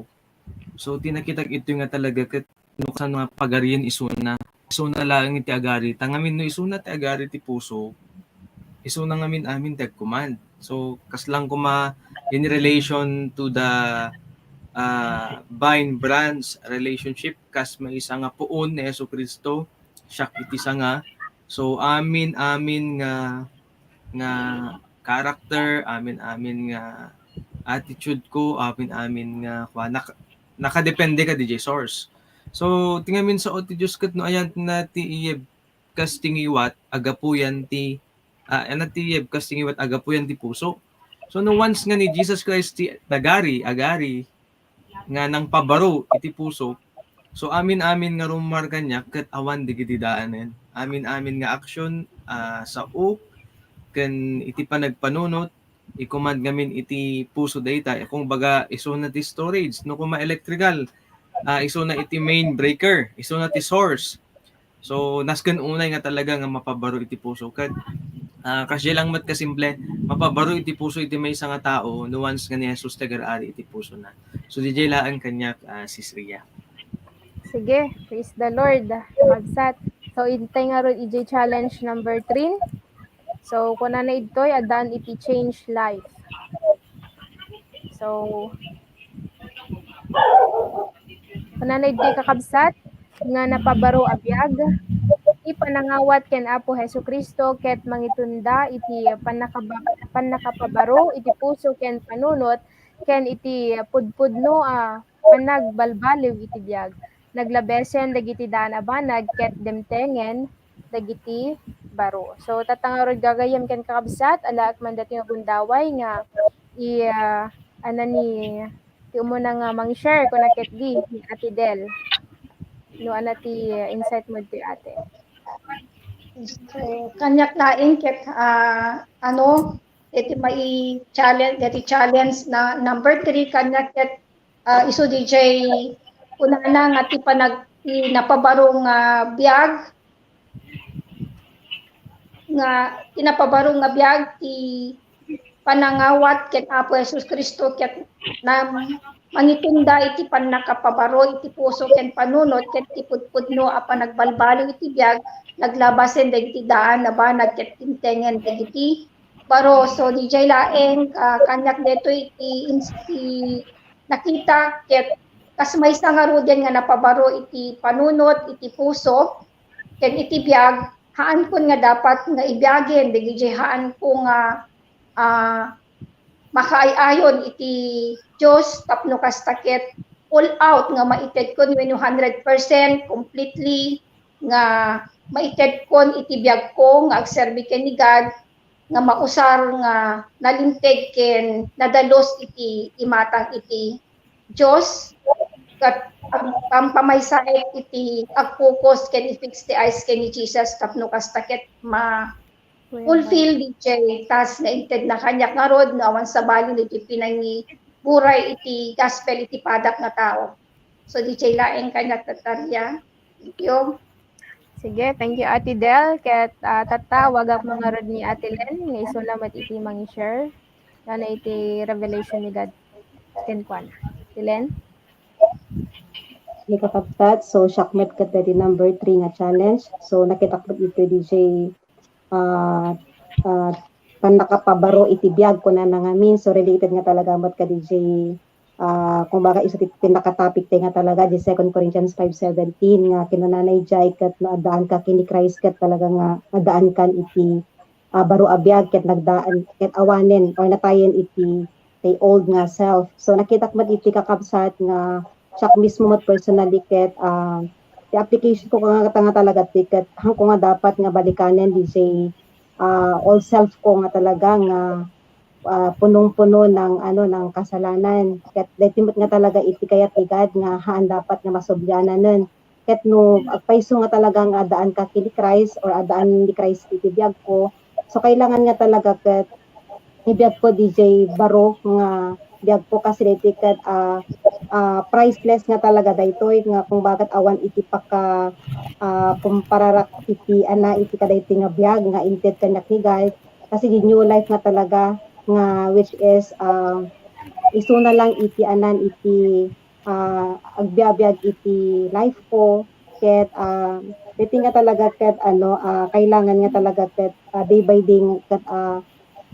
So, ti nakitak ito nga talaga ket no kasano nga pagarian isuna. Isuna laeng iti agari. Ta ngamin no isuna ti agari ti puso, isuna ngamin amin ti agkumand. So, kaslang kuma in relation to the, ah, vine branch relationship, kas maysa nga puon ni Jesu-Cristo, siak iti sanga. So, amin, amin nga, nga character, amin, amin nga attitude ko, amin, amin nga, kwa, nak-, nakadepende ka, diay source. So, ti ngamin sao ti Dios ket no ayanna ti iyeb kas ti ngiwat, agapuyan ti, ah, ayanna ti iyeb kas ti ngiwat, agapuyan ti puso. So, no once nga ni Jesus Christ ti nagari, agari, nga nangpabaro iti puso, so, amin-amin nga rummuar kaniak ket awan dagiti daanen. Amin-amin nga action, ah, sao ken iti panagpanunot, ikumand ngamin iti puso dayta. Kung baga, isuna ti storage. No kuma electrical, ah, isuna iti main breaker, isuna ti source. So, nasken unay nga talaga nga mapabaro iti puso. Ket, ah, kasdiay lang met kasimple, mapabaro iti puso iti maysa nga tao, no once nga ni Jesus ti agar-ari iti pusona. So, diay laeng kaniak, ah, Sis Ria. Sige, praise the Lord, kabsat. So, intay ngarud idiay challenge number three. So, kunana idtoy, addaan iti change life. So, kunana idtoy, kakabsat, nga napabaro a biag, ti panangawat ken Apo Jesu-Cristo ket mangitunda iti pannakaba-, pannakapabaro iti puso ken panunot ken iti pudpudno a panagbalbaliw iti biag. Naglabesen dagiti daan a banag ket dimtengen dagiti baro. So, tatta ngarud gagayyem ken kakabsat, alaek man daytoy nga gundaway nga i-, ah, anani ti umuna nga mang-share kuna ketdi ni Ate Del. No, anna ti, ah, insight mo ditoy, Ate? So, kaniak laeng ket, ah, ano, iti mai-challenge, iti challenge na number three, kaniak ket, ah, isu diay kunana nga ti panag-, ti napabaro nga biag, nga ti napabaro nga biag ti panangawat ken Apo Jesus Cristo ket na-, mangitunda iti pannakapabaro iti puso ken panunot ken ti pudpudno a panagbalbaliw iti biag, naglabasen dagiti daan a banag ket dimtengen dagiti baro. So, diay laeng, ah, kaniak daytoy iti ins-, ti nakita ket kas maysa ngaruden nga napabaro iti panunot, iti puso, ken iti biag, haankon nga dapat nga ibiagen dagiti haankon nga, ah, makaay-ayon iti Dios tapno kasta ket all out nga maitedkon wenno hundred percent completely nga maitedkon iti biagko nga agserbi ken ni God nga mausar nga nalinteg ken nadalus iti imatang iti Dios ket ag-, pampamaysaek iti agfocus ken i-fix ti eyes ken ni Jesus tapno kasta ket ma-fulfill diay task nga intedna kaniak ngarud nga awan sabali no diay pinangiguray iti gospel iti padak nga tao. So, diay laeng kaniak, Tata Ria. Thank you. Sige, thank you, Ate Del. Ket, ah, tatta, wagak mangarud ni Ate Len, nga isuna met iti mangi-share. Ano iti revelation ni God kenkuana. Ate Len? Sige, kakabsat. So, siak met ket daydi number three nga challenge. So, nakitak met iti diay, ah, ah, pannakapabaro iti biag, kunana ngamin. So, related nga talaga met kadi diay, ah, kumbaga, isu ti pinakatopic tay nga talaga, diay Second Corinthians five seventeen, nga kinunana idiay, ket no addaanka ken ni Christ, ket talaga nga addaankan iti, ah, baro a biag, ket nagdaan, ket awanen, or natayen iti, ti old nga self. So, nakitak met iti kakabsat nga siak mismo met personally, ket, ah, ti application ko nga, nga talaga ti, ket haanko nga dapat nga balikanen diay, ah, old self ko nga talaga nga, ah, punong-puno ng, ano, ng kasalanan. Ket daytoy met nga talaga iti kayat ni God nga haan dapat nga masubliananen. Ket no agpayso nga talaga nga addaanka ken ni Christ or addaan ni Christ iti biagko, so kailangan nga talaga ket ibiagko diay baro nga biagko kasi daytoy ket, ah, ah, priceless nga talaga daytoy nga kung bagat awan iti paka, ah, kumpararak iti ana iti kadaytoy nga biag nga inted kaniak ni God. Kasi di new life nga talaga nga which is, ah, isuna lang iti anan iti, ah, agbiabiag iti life ko ket, ah, daytoy nga talaga ket ano, ah, kailangan nga talaga ket, ah, day by day nga ket, ah,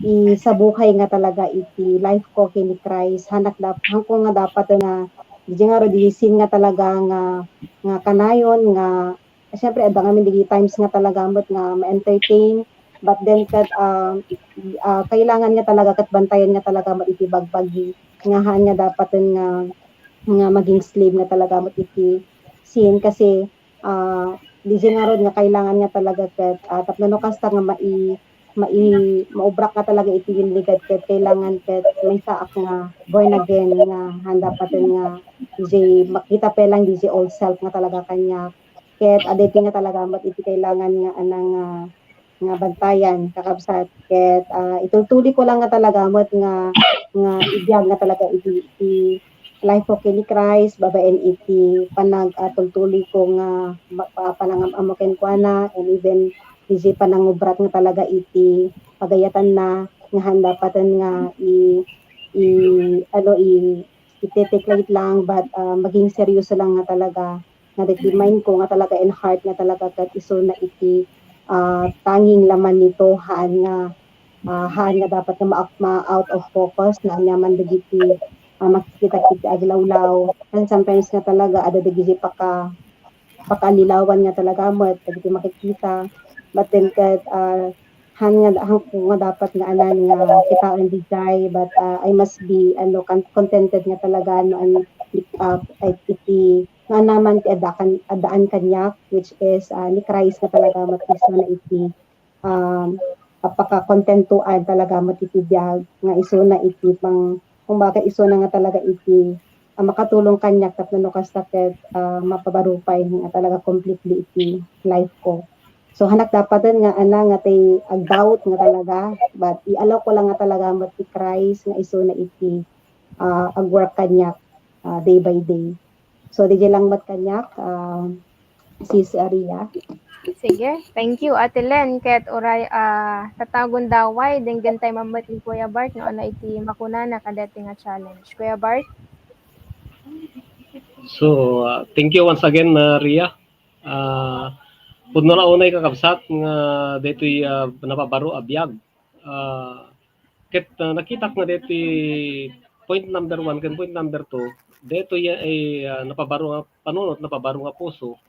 isabuhay nga talaga iti life ko ken ni Christ. Haanak dap-, haanko nga dapat nga, diay ngarud, diay sin nga talaga nga, nga kanayon nga, siyempre, adda ngamin diay times nga talaga met nga ma-entertain. But then, ket, ah, ah, kailangan nga talaga ket bantayan nga talaga met iti bagbagi. Nga haan nga dapat nga, nga maging slave nga talaga met iti sin. Kasi, ah, diay ngarud nga kailangan nga talaga ket, ah, tapno no kasta nga mai-, mai-, maubrak nga talaga iti yun ni God ket kailangan ket maysaak nga born again nga haan dapat nga diay makita pay lang diay old self nga talaga kaniak. Ket adda iti nga talaga met iti kailangan nga ana nga nga bantayan, kakabsat. Ket, ah, itultuloy ko lang nga talaga met nga, nga ibiag nga talaga iti, iti life ko ken ni Christ, babaen iti panag-, ah, tultuloy ko nga ma-, pa-, panangam-ammo kenkuana, and even iti panangubrat nga talaga iti pagayatanna, nga haan dapaten nga i-, i-, ano, i-, ite-take light lang, but, ah, maging seryoso lang nga talaga nga dagiti mind ko nga talaga and heart nga talaga ket isuna iti, ah, tanging laman nito, haan nga, ah, haan nga dapat nga ma-, ma-out of focus nga aniaman dagiti, ah, makikita iti aglawlaw. And sometimes nga talaga adda dagiti paka-, pakalilawan nga talaga met dagiti makikita. But then ket, ah, haan nga, haan ko nga dapat nga anan nga kitaen diay, but, ah, I must be, ano, con-, contented nga talaga, no, an-, ah, iti nga anaman ti addaan, addaan kaniak, which is, ah, ni Christ nga talaga met isuna iti, um, pakakontentoan talaga met iti biag nga isuna iti pang-, kumbaga isuna nga talaga iti, ah, makatulong kaniak tapno no kasta ket, ah, mapabaro pay nga talaga completely iti life ko. So, haanak dapaten nga ana nga tay ag-doubt nga talaga, but i-allow ko lang nga talaga met ti Christ nga isuna iti, ah, ag-work kaniak, ah, day by day. So, diay lang met kaniak, ah, Sis Ria. Sige, thank you, Ate Len. Ket uray, ah, tatago gundaway, denggen tayo mammet ni Kuya Bart, no, ano iti makunana kadaytoy nga challenge. Kuya Bart? So, ah, thank you once again, ah, Ria. Ah, pudno la unay, kakabsat, nga daytoy, ah, napabaro a biag. Ah, ket, ah, nakitak nga daytoy point number one ken point number two, daytoy, eh, ah, napabaro nga panunot, napabaro nga puso,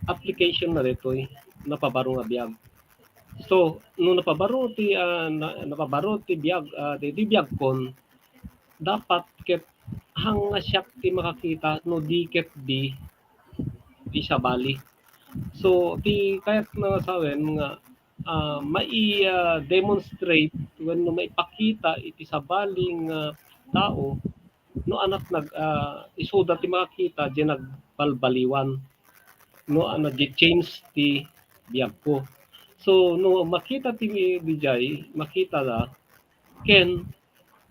application na daytoy, napabaro nga biag. So, no napabaro ti, ah, na-, napabaro ti biag, ah, ti, ti biagkon, dapat ket hang nga siak ti makakita no di ket di ti sabali. So, ti kayat nga sawen nga, ah, mai-, ah, demonstrate wenno maipakita iti sabali nga tao no anak nag-, ah, isuda ti makakita diay nagbalbaliwan, no, ah, nag-change ti biagko. So, no makita ti diay, makita da, ken,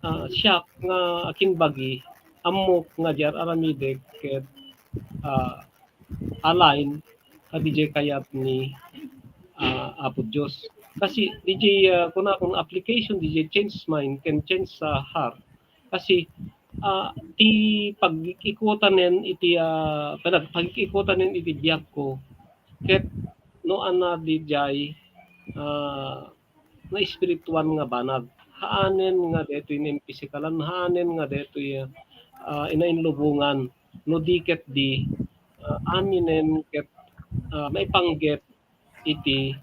ah, siak nga akinbagi, ammok nga diay ar-aramidek ket, ah, align kadiay kayat ni, ah, Apo Dios. Kasi diay, ah, kuna kun application diay change mind ken change, ah, heart. Kasi, ah, ti pag-ikutanen iti, ah, panag-, pag-ikutanen iti biagko, ket no ania diay, ah, na espirituan nga banag. Haanen nga daytoy nga impisikalan, haanen nga daytoy, ah, inainlubongan, no di ket di, ah, aminen ket, ah, maipanggep iti,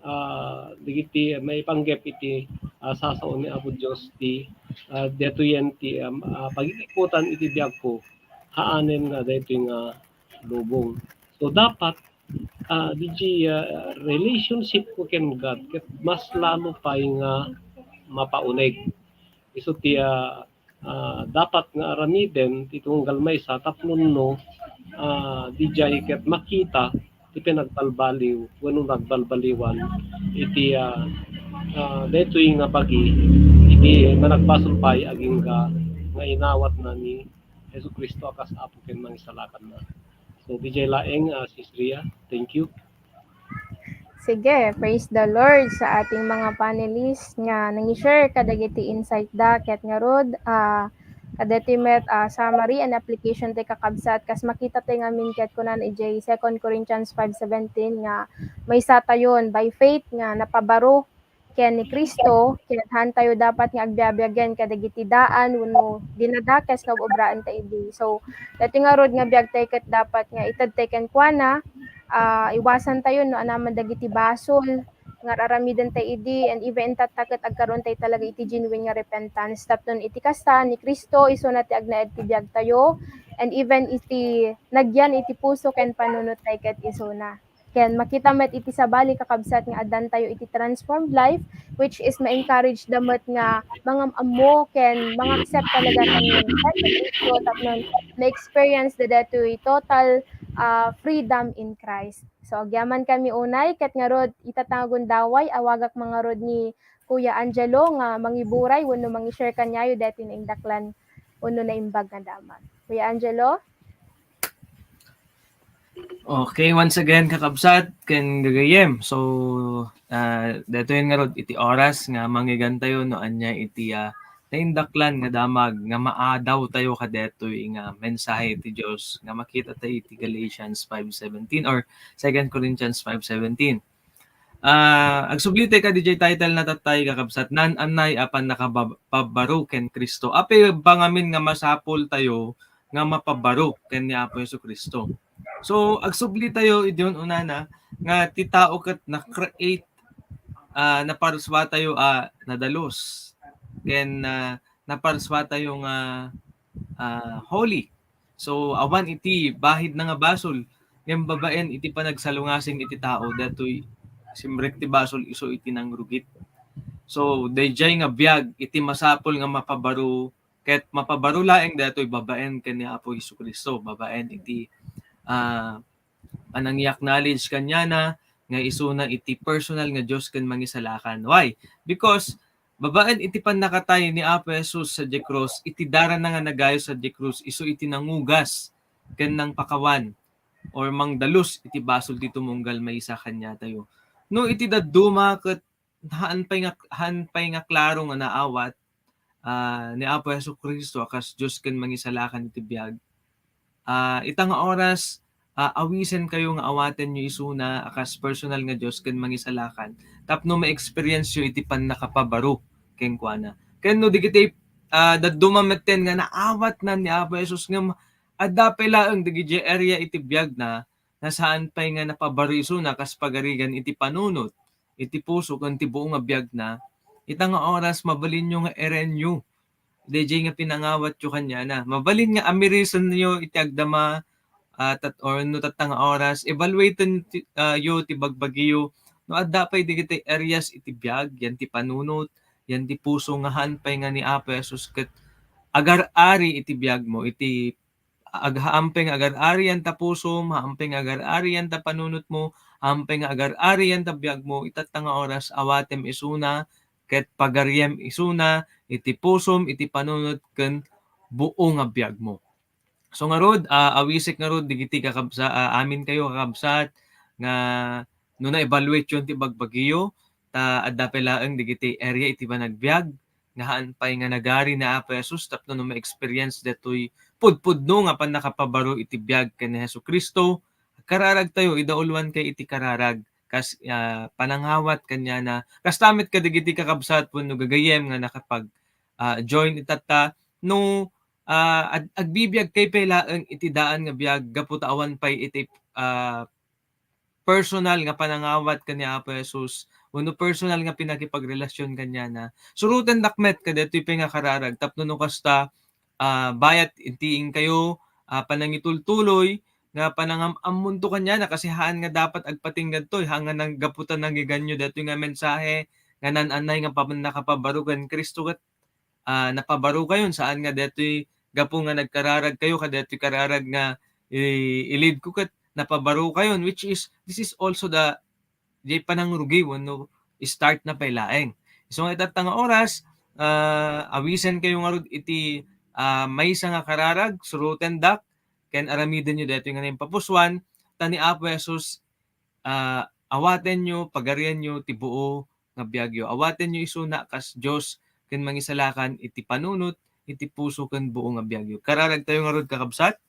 ah, dagiti maipanggep iti, ah, sasao ni Apo Dios ti, ah, daytoyen ti, um, ah, pag-iikutan iti biagko, haanen nga daytoy nga lubong. So, dapat, ah, diay, ah, relationship ko ken God ket mas lalo pay nga mapauneg. Isu ti, ah, ah, dapat nga aramiden ti tunggal maysa tapno no, ah, diay ket makita ti pinagbalbaliw wenno nagbalbaliwan iti, ah, ah, daytoy nga bagi iti managbasol pay agingga nga inawatna ni Jesu-Cristo a kas Apo ken Mangisalakanna. So, diay laeng, ah, Sis Ria. Thank you. Sige, praise the Lord sa ating mga panelists nga nangi-share kadagiti insight da, ket ngarud, ah, kadagiti met, ah, summary and application ti kakabsat, kas makita ti ngamin ket kunana idiay Second Corinthians five seventeen nga maysa tayon by faith nga napabaro ken ni Cristo, ket haantayo dapat nga agbiabiagen kadagiti daan wenno dinadakes nga ob-obraen ta idi. So, daytoy ngarud nga biag tay ket dapat nga ited tay kenkuana, ah, iwasan tayo no anaman dagiti basol nga ar-aramiden tay idi, and even intatta ket agkaroon tay talaga iti genuine nga repentance. Tapno iti kasta, ni Cristo isuna ti agnaed ti biag tayo, and even iti nagyan iti puso ken panunot tay ket isuna. Ken makita met iti sabali, kakabsat, nga addantayo iti transformed life, which is ma-encourage da met nga mangam-ammo ken mangaccept talaga ken Cristo tapno ma-experience da daytoy total, ah, freedom in Christ. So, agyaman kami unay, ket ngarud, ita ta nga agundaway, awagak man ngarud ni Kuya Angelo nga mangiburay wenno mangi-share kaniayo daytoy naindaklan wenno naimbag nga damag. Kuya Angelo? Okay, once again, kakabsat, ken gagayyem. So, ah, daytoy ngarud iti oras nga manggigantayo no ania iti, ah, naindaklan nga damag nga maadaw tayo kadaytoy nga mensahe ti Dios nga makita tayo iti Galatians five seventeen or Second Corinthians five seventeen. Ah, agsubli tayo kadi jay title na tatay, kakabsat, naan-annay a pannakabab-, pabbaro ken Cristo. Apay ba ngamin nga masapul tayo nga mapabaro ken ni Apo Jesu-Cristo? So, agsubli tayo idi unana nga ti tao ket na-create, ah, naparsua tayo a nadalus. Ken, ah, naparsua tayo nga, ah, holy. So, awan iti bahid na nga basol, ngem babaen iti panagsalungasing iti tao, daytoy simrek ti basol isu iti nangrugit. So, dayjay nga biag iti masapul nga mapabaro, ket mapabaro laeng daytoy babaen ken ni Apo Jesu-Cristo, babaen iti, ah, panangi-acknowledge kaniana nga isuna iti personal nga Dios ken Mangisalakan. Why? Because babaen iti pannakatay ni Apo Jesus sadiay krus, iti darana nga nagayo sadiay krus, isu iti nangugas ken nangpakawan or mangdalus iti basol ti tumunggal maysa kaniatayo. No iti dadduma ket haan pay nga, haan pay nga klaro nga naawat, ah, ni Apo Jesu-Cristo a kas Dios ken Mangisalakan iti biag. Ah, ita nga oras, ah, awisenkayo nga awatenyo isuna a kas personal nga Dios ken Mangisalakan tapno ma-experience-yo iti pannakapabaro kenkuana. Ken no dagiti, ah, dadduma metten nga naawatnan ni Apo Jesus ngem adda pay laeng dagiti area iti biagna, na saan pay nga napabaro isuna kas pagarigan iti panunot. iti puso ken ti buo nga biagna, ita nga oras mabalinyo nga irenyo daydiay nga pinangawatyo kaniana. Mabalin nga amirisenyo iti agdama, ah, tat-, or no tatta nga oras, evaluaten ti, ah, yo ti bagbagiyo. No adda pay dagiti areas iti biag, yan ti panunot, yan ti puso nga haan pay nga ni Apo Jesus ket agar-ari iti biag mo, iti ag-, haan pay nga agar-ari yan ta pusom, haan pay nga agar-ari yan ta panunot mo, haan pay nga agar-ari yan ta biag mo, itatta nga oras, awatem isuna, ket pagariem isuna, iti pusom, iti panunot, ken buo nga biag mo. So ngarud, ah, awisek ngarud, dagiti kakabsa-, ah, amin kayo kakabsat, nga no na-evaluate yon ti bagbagiyo, ta adda pay laeng dagiti area iti panagbiag, nga haan pay nga nagari ni Apo Jesus tapno no ma-experience daytoy pudpudno nga pannakapabaro iti biag ken ni Jesu-Cristo, kararagtayo, idauluan kay iti kararag, kas, ah, panangawat kaniana. Kasta met kadagiti kakabsat wenno gagayyem nga nakapag, ah, join itatta, no, ah, ag-, agbibiag kay pay laeng iti daan nga biag gapu ta awan pay iti, ah, personal nga panangawat ken ni Apo Jesus, wenno personal nga pinakipagrelasyon kaniana, surotendak met kadaytoy pay nga kararag tapno no kasta, ah, bayat intiing kayo, ah, panangitultuloy nga panangam-ammonto kaniana, kasi haan nga dapat agpatinggadtoy, haan nga nang-, gapu ta nangiganyo daytoy nga mensahe nga naan-anay nga pannakapabaro ken Cristo ket ah, napabaro kayon, saan nga daytoy gapu nga nagkararag kayo kadaytoy kararag nga i-, i-lead ko ket napabaro kayon, which is, this is also the, di panangrugi wenno start na pay laeng. So, nga itatta nga oras, ah, awisen kayo ngarud iti, ah, maysa nga kararag, surotendak, ken aramidenyo daytoy nga naimpapusuan, ta ni Apo Jesus, ah, awatenyo, pagarianyo ti buo nga biagyo. Awatenyo isuna kas Dios ken mangisalakan iti panunot, iti puso ken buo nga biagyo. Kararagtayo ngarud, kakabsat.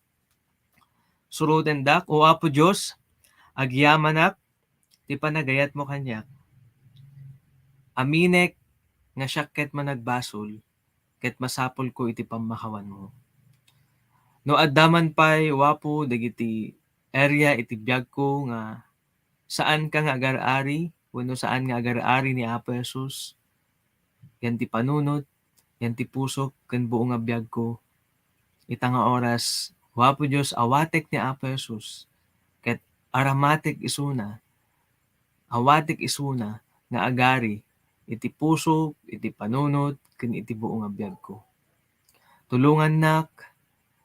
Surotendak, O Apo Dios, agyamanak ti panagayatmo kaniak. Aminek nga siak ket managbasol, ket masapulko iti pammakawanmo. No adda man pay, O Apo, dagiti area iti biagko nga saanka nga agar-ari wenno saan nga agar-ari ni Apo Jesus, yan ti panunot, yan ti pusok ken buo nga biagko. Ita nga oras, O Apo Dios, awatek ni Apo Jesus, ket aramatek isuna, awatek isuna nga agari iti pusok, iti panunot, ken iti buo nga biagko. Tulongannak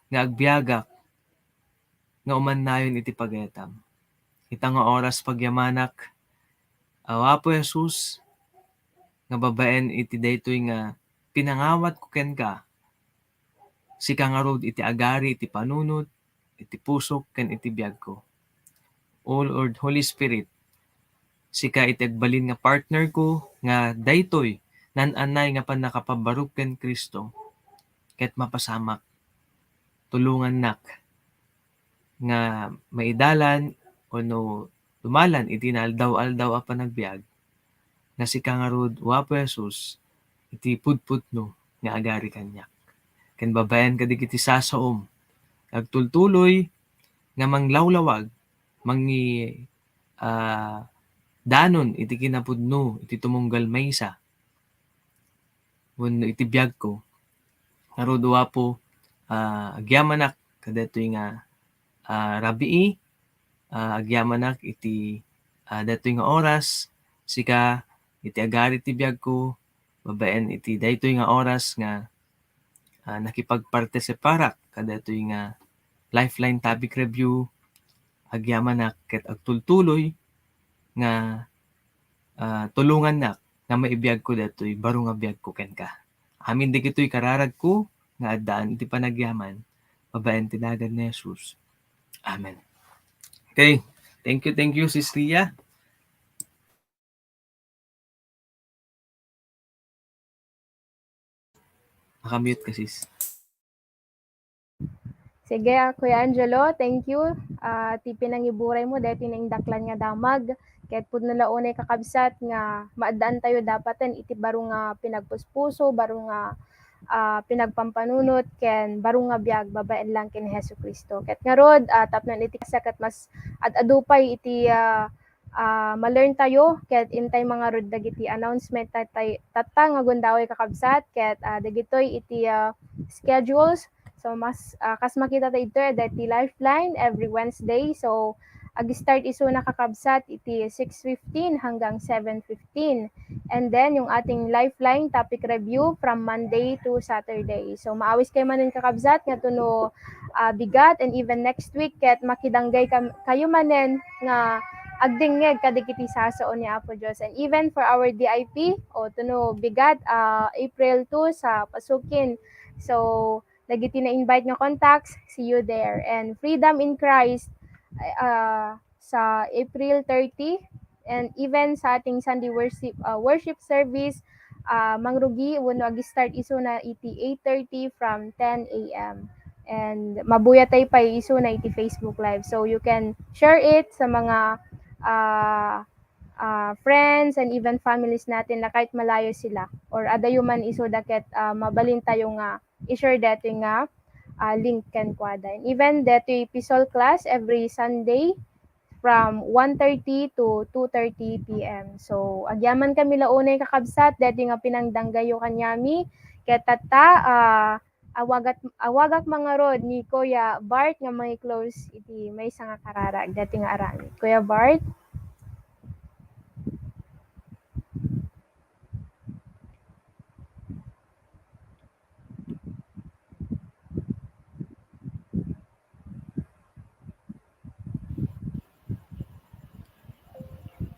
nga agbiagak nga umannayon iti pagayatam. Ita nga oras pagyamanak, O Apo Jesus, nga babaen iti daytoy nga pinangawatko kenka, sika ngarud iti agari iti panunot, iti pusok, ken iti biagko. O Lord, Holy Spirit, sika iti agbalin nga partner ko nga daytoy naan-anay nga pannakapabaruk ken Cristo, ket mapasamak. Tulongannak nga maidalan wenno dumalan iti naaldaw-aldaw a panagbiag, nga sika ngarud, O Apo Jesus, iti pudpudno nga agari kaniak. Ken babaen kadagiti sasaom, agtultuloy nga manglawlawag, mangi-, ah, danon iti kinapudno, iti tumunggal maysa wenno iti biagko. Ngarud, O Apo, ah, agyamanak kadaytoy nga, ah, rabii, ah, agyamanak iti, ah, daytoy nga oras, sika iti agari ti biagko, babaen iti daytoy nga oras nga, ah, nakipagpartisiparak kadaytoy nga Lifeline Topic Review, agyamanak ket agtultuloy nga, ah, tulongannak nga maibiagko daytoy baro nga biagko kenka. Amin dagitoy kararagko nga addaan iti panagyaman babaen ti nagan ni Jesus. Amen. Okay. Thank you, thank you, Sis Ria. Naka-mute ka, sis. Sige, ah, Kuya Angelo, thank you. Ah, ti pinangiburay mo, daytoy naindaklan nga damag. Ket pudno la unay, kakabsat, nga maaddaan tayo dapaten iti baro nga pinagpuspuso, baro nga, ah, pinagpampanunot, ken baro nga biag babaen lang ken Jesu-Cristo. Ket ngarud, ah, tapno iti kasta ket mas ad-adu pay iti, ah, ah, ma-learn tayo ket intay mangarud dagiti announcement tattay-, tatta nga gundaway, kakabsat, ket, ah, dagitoy iti, ah, schedules. So, mas, ah, kas makita ta ditoy, adda iti Lifeline every Wednesday. So, ag-start isuna, kakabsat, iti six fifteen hanggang seven fifteen. And then, yung ating Lifeline topic review from Monday to Saturday. So, maawis kayo manen, kakabsat, nga tuno, ah, bigat, and even next week, ket makidanggay kam-, kayo manen nga agdingngeg kadagiti sasao ni Apo Dios. And even for our D I P, o tuno bigat, ah, April two sa Pasukin. So, dagiti na-invite nga contacts, see you there. And Freedom in Christ, ah, sa April thirty, and even sa ating Sunday worship, ah, worship service, ah, mangrugi wenno ag-start isuna iti eight thirty from ten A M. And mabuyat tayo pay isuna iti Facebook Live. So you can share it sa mga, ah, ah, friends and even families natin na kahit malayo sila or adayo man isuda ket, ah, mabalin tayo nga i-share daytoy nga, ah, link kenkuada. And even daytoy P SOL class every Sunday from one thirty to two thirty P M. So, agyaman kami la unay, kakabsat, daytoy nga pinangdanggayo kaniami. Ket tatta, ah, awagat-, awagak mangarud ni Kuya Bart nga mangi-close iti maysa nga kararag daytoy nga aramid. Kuya Bart?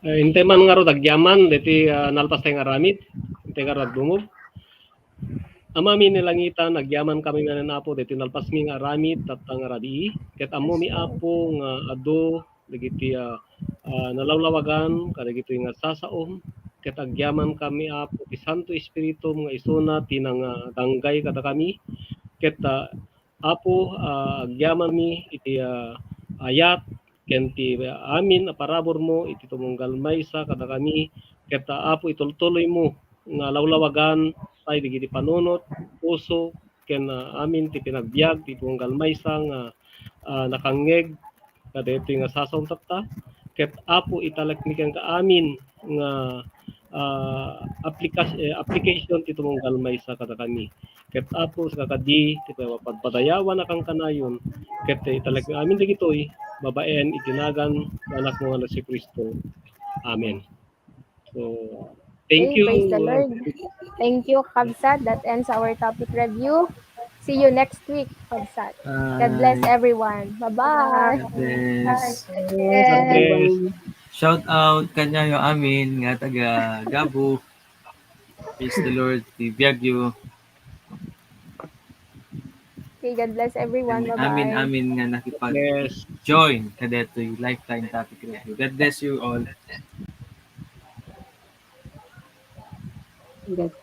Eh, intay man ngarud agyaman daytoy, ah, nalpas tayo nga aramid, intay ngarud agdungog. Amami ni langitan, agyaman kami manen, Apo, daytoy nalpasmi nga aramid tatta nga rabii. Ket ammomi, Apo, nga adu dagiti, ah, ah, nalawlawagan kadagitoy nga sasaom. Ket agyaman kami, Apo, ti Santo Espiritum nga isuna ti nangadanggay kadakami. Ket, ah, Apo, ah, agyamanmi iti, ah, ayat ken ti amin a paraburmo iti tumunggal maysa kadakami. Ket, ah, Apo, itultuloymo nga lawlawagan tayo dagiti panunot, puso, ken, ah, amin ti pinagbiag ti tunggal maysa nga, ah, nakangngeg kadaytoy nga sasaom tatta. Ket, Apo, italekmi kenka amin nga, ah, applica-, eh, application ti tumunggal maysa kadakami. Ket, Apo, sika kadi ti mapadpadayawan a kankanayon, ket italekmi amin dagitoy babaen iti nagan ti Anakmo nga Jesu-Cristo. Amen. So, thank Okay, you. Praise the Lord. Thank you, Kabsat. That ends our topic review. See you next week, Kabsat. God bless Ah, everyone. Bye-bye. God bless. God bless. Shout out kanyayo amin nga taga Gabo. Praise the Lord, ti biagyo. Okay, God bless everyone. Amin, Bye-bye. Amin nga nakipag-join kadaytoy Lifeline Topic Review. God bless you all. God